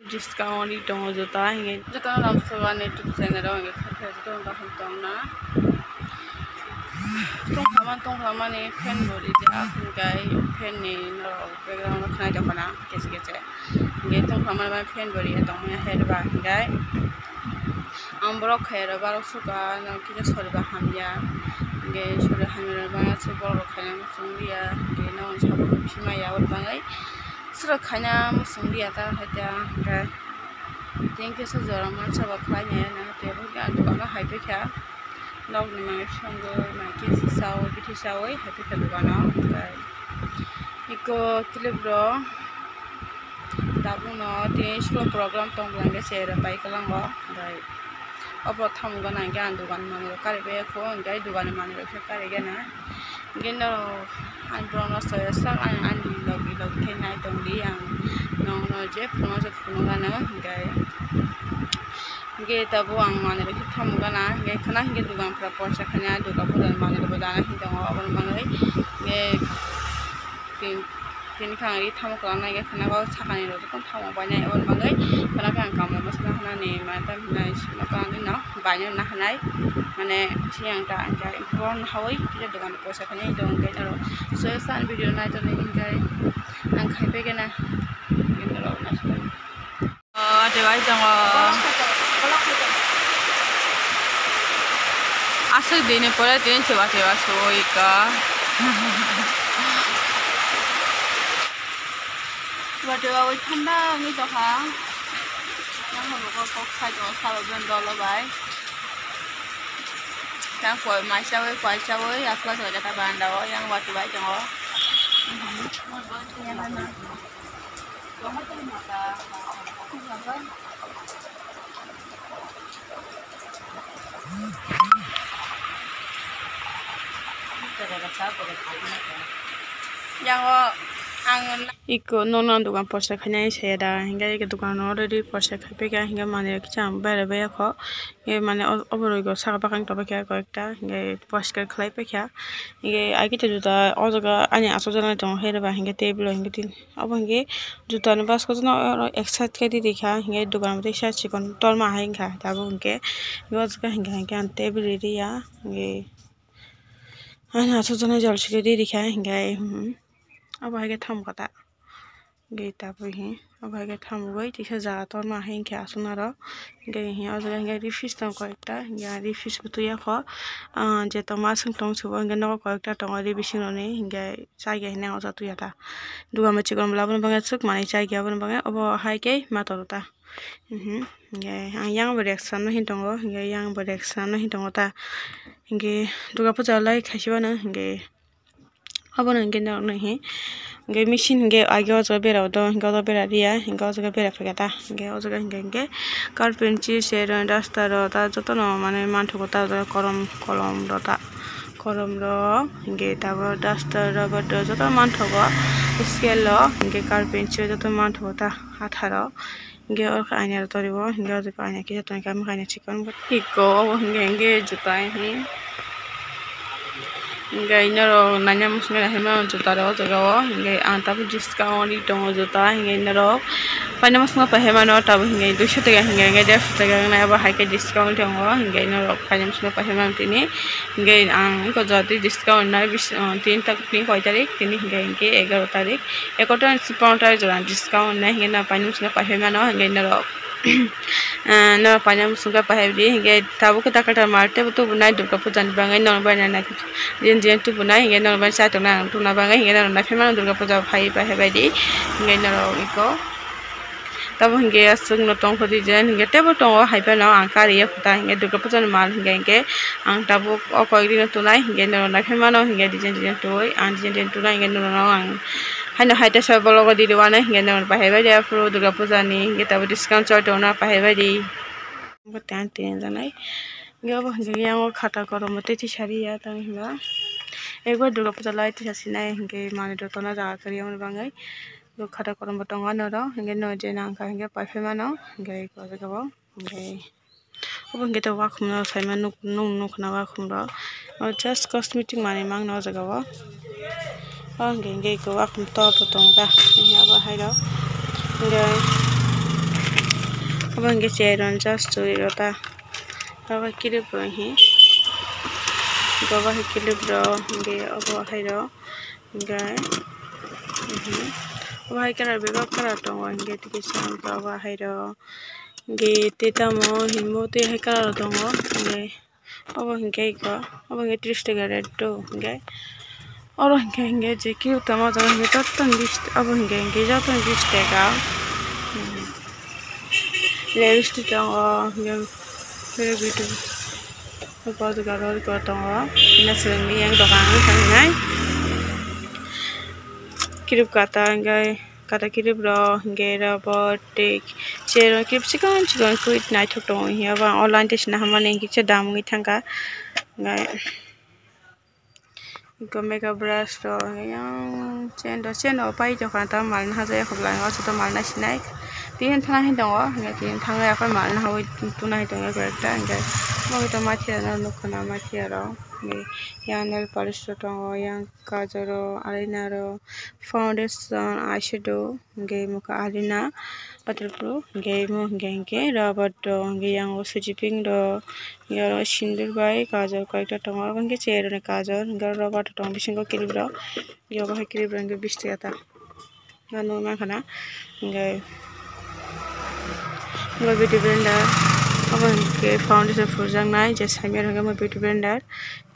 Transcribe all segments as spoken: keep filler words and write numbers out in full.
Discount ni tongo juta, hingke jotono lamsogo ani YouTube channel o, hingke jotono kaham tongna. Tongkha man, tongkha mani fan bo rijak, hingke fan ni norok background o khnai tongkha na kese kese, hingke tongkha mani fan bo rijak tongmani head ba, hingke ang borok khairo borok suka, no kisa sori ba hamya, hingke sori hamya rok ba borok khaina muchung liya, hingke no sabo bisingo ya oro bagwi. Sura khaina muchung liya ta hai ta hwnkhe. Tei kisa jora mansa bo khlai nai na tei bo khe ang dukano hai phaikha. Nokni manwi songwi mai kisa chawi bithi chawi hai phaikha dukano hwnkhe. Eko clip rok tabukno tini school program tong bwlangkhe chera pai kwlango hwnkhe. Obo tamo gana hwnkhe ang dukan manwi rok kari bai kho hwnkhe dukan manwi rok khe kari gana. Hingke norok ani borokno soyaksak ani, ani logi logi khe nai tongdi ang, nokno je phunuknai se phunuk gana hingke, hingke tabuk ang manwi rok khe tamo gana hingke khwna hingke dugan pura porsa khaina dugan pura manwi rok bo dana hin tongo aboni bagwi hingke tini khe ang ri tamo kwlangna hingke khwna o sakani rok jotono tamo bainai aboni bagwi khwna khe ang kamla bwskango hanani mane tamhinai sima kwlangwi no bainani nahanai mane siyang ta hingke borok no hawi kisa dugan. Poisa khainai tong khe norok soyaksa ani video nai tongdi hingke ang khai phaikhe na norok naisik. O ate bai tongo. Aswk dini pore tini se wate wa soi ka. Wate wa oi thanda wngwi tongkha. Yang hobo kok sai tongo salo ben dolo bai. Yang koi mai chawi koi chawi asla chawi jata banda o yang wati bai tongo. Yang o ang iko nono dukan porsa khainai saya da hingke iko dukan already porsa khai phaikha hingke manwi rok kisa ang bera baiya kho. Hingke mane o-, oborog saka bakang tongbaikha koi ekta, hingke poriskar khlai paikha. Hingke agita juta o jaga ani achukjaknai tongo, hwnba hingke tebilo hingke tin, obo hingke jutani baskojano oro ek side khe ri rikha, hingke dogan bo teisa chikon torma hai wngkha tabuk hingke, o jaga hingke, hingke ang tebil ri ya, hingke ani achukjaknai jol sike ri rikha, hingke, hmm, obo hai khe tamo kha ta. Hingke tabuk hi obo hai khe tamo bai teisa jaga torma hai hingke aswk naro hingke hi o jaga hingke ri fridge tongo koi ekta hingke ri fridge bo twi ya kho ah je tongma aswk tong se bo hingke nogo koi ekta tongo ri bising roni hingke chaya hinui o jaga twi ya ta dugan bai chikon bo laboni bagwi aswk manui chaya aboni bagwi obo hai khe ma toro ta hingke yang bo rek swnamna hin tongo hingke yang bo rek swnamna hin tongo ta hingke duga puja lai khaisi mano hingke. Obono hingke norokno hi hingke machine hingke age o jaga bera o do hingke o jaga bera riya hingke o jaga bera phaikha ta hingke o jaga hingke hingke carpentry se rw duster rw ta jotono mane manthogo ta o jaga korom kolom rw ta korom rw hingke tabuk duster rubber rw joto manthogo scale o hingke carpentry joto manthogo ta hatharo. Hingke oro khe aina rok tori o, hingke o jaga aina kisa tongkha, omo khe aina chikon bo. Iko obo hingke, hingke juta he. Hingke norok naina muchungma hai mano juta rok o jaga o, hingke ang tabuk discount ri tongo juta, hingke norok paina muchungma pai hai mano tabuk hingke duiso taka hingke, hingke derso taka wngnai, obo hai khe discount tongo, hingke norok paina muchungma pai hai mano tini, hingke ang eko jora twi discount nai bis, tini tak, tini koi tarik, tini hingke, hingke egaroh tarik. Ekoto ni sipong tai jora discount nai hingke no painwi sino paithai mano hingke norok, ah, norok painwi songkhe paithai di hingke tabuk khe ta kaisa mal tebo tubunai Durga puja ni bagwi norok bai nai nai jin jin tubunai hingke norok bai chai tongnai ang tubuna bagwi hingke norok naifai mano Durga puja phai paithai bai di hingke norok eko. Tamo hingke aswk no tongkha design hingke tebo tongo hai phano ang kariya kota hingke Durga puja ni mal hingke hingke ang tabuk o koi rino tunai hingke norok naifai mano hingke design design twi ang design design tunai hingke norok no ang haino hai teisa vlog o didi wanai hingke norok bahai bai de aphuru Durga puja ni hingke tabuk discount choli tongna bahai bai di. Bo tang tini janai hingke obo hingke yang o khata korom bo tei tisa riya tang hima ekbar Durga puja lai tisa sinai hingke manui rok tongna jaga kwrwi aboni bagwi. Bo khata korom bo tongo norok hingke no je nang kha hingke paithai mano hingke eko jaga o hingke obo hingke tei wakhum no saima nuk nuk nukna wakhum rok o just cosmetic manui mangno o jaga o o hingke hingke eko wakhum top bo tongo da hingke abo hai rok hingke Obo hwnkhe cherai rw just churi rw ta. Obo clip rw hi. Obo hai clip rw hwnkhe obo hai rw hwnkhe obo hai colour bebak colour tongo hwnkhe tei kisa obo hai rw hwnkhe tei tamo himo tei hai colour tongo hwnkhe. Obo hwnkhe iko, obo hwnkhe tris taka rate do hwnkhe. Oro hwnkhe hwnkhe je kiu tamo jaga hwnkhe joto bis, obo hwnkhe hwnkhe joto bis taka. Lipstick tongo, hwnkhe bwrwi bwtwi. Bodorok iko tongo, bini swrwngni yang dokan wngkha hwnwi. Kirip kata hwnkhe. Kata kirip rok hwnkhe rubber tei chair rok kirip chikon chikon khe naithok tongo hiya ba online tei sina hamani hwnkhe kisa dam wngwi thangkha hwnkhe makeup brush rok yang chain rok chain rok pai tongkha tamo mal nahajak ya khobla o joto mal naisinai tini thang hwn tongo hwnkhe tini thang ya mal nahaui tuna hai tongo koi ekta hwnkhe omo khe mathiya rok nukho na mathiya rok yang nail polish rok tongo yang. Kajol rok, eyeliner rok, foundation, eyeshadow, hwnkhe mokha eyeliner, waterproof, hwnkhe imo hwnkhe hwnkhe rubber rok, hwnkhe yang o suji pink rok, hwnkhe oro sindur bai kajol koi ekta tongo, abo hwnkhe cheroni kajol, hwnkhe rubber rok tongo bisingo clip rok, hwnkhe obo hai clip rok hwnkhe bish taka ta. Nukmankha na hwnkhe omo beauty blender obo hwnkhe foundation phurjaknai je saimanya hwnkhe omo beauty blender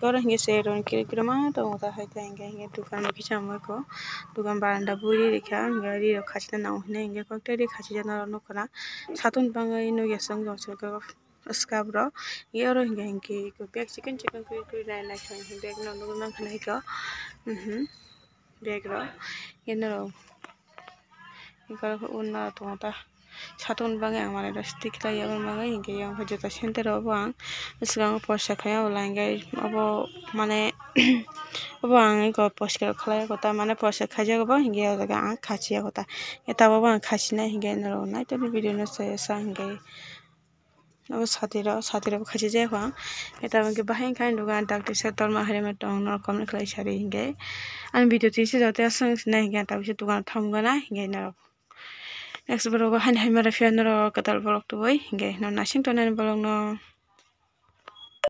oro hwnkhe se rong kirima tongo ta hai ta hwnkhe dukan bo kisa wngkha dukan baranda bui rikha hwnkhe ri rok khachina nango hinwi hwnkhe koktai ri khachijak nai nukha na satung bangwi nukya chwng jang saka o scrub rok oro hwnkhe hwnkhe bag chikon chikon khe nai naithok bag no nukmankha na eko. Bag rok, hwnkhe norok, hwnkhe oro unna tongo ta, satung ni bagwi ang manwi rw stick khlaiya, aboni bagwi hwnkhe yang joto center rok bo ang bwskango poster khai ya, ola hwnkhe obo mane obo ang eko poster khlai ya, ta mane poster khaijak, obo hwnkhe o jaga ang khachi ya, ta tabuk bo ang khachi nai hwnkhe norok naitugwi video no chaya sa hwnkhe. Abo satiro, satiro bo khachi jaya kho ang. Eta hwnkhe bahai wngkha ani dugan tak tisa torma hai rwma tong norok comment khlai sari hinkhe. Ani video tisi jotoni aswk nai hinkhe ang tabisa dugan thangwi gana hinkhe norok. Next vlog o haini hai mara phiya norok kwtal vlog tubui hinkhe norok naising tongnai ani vlog no.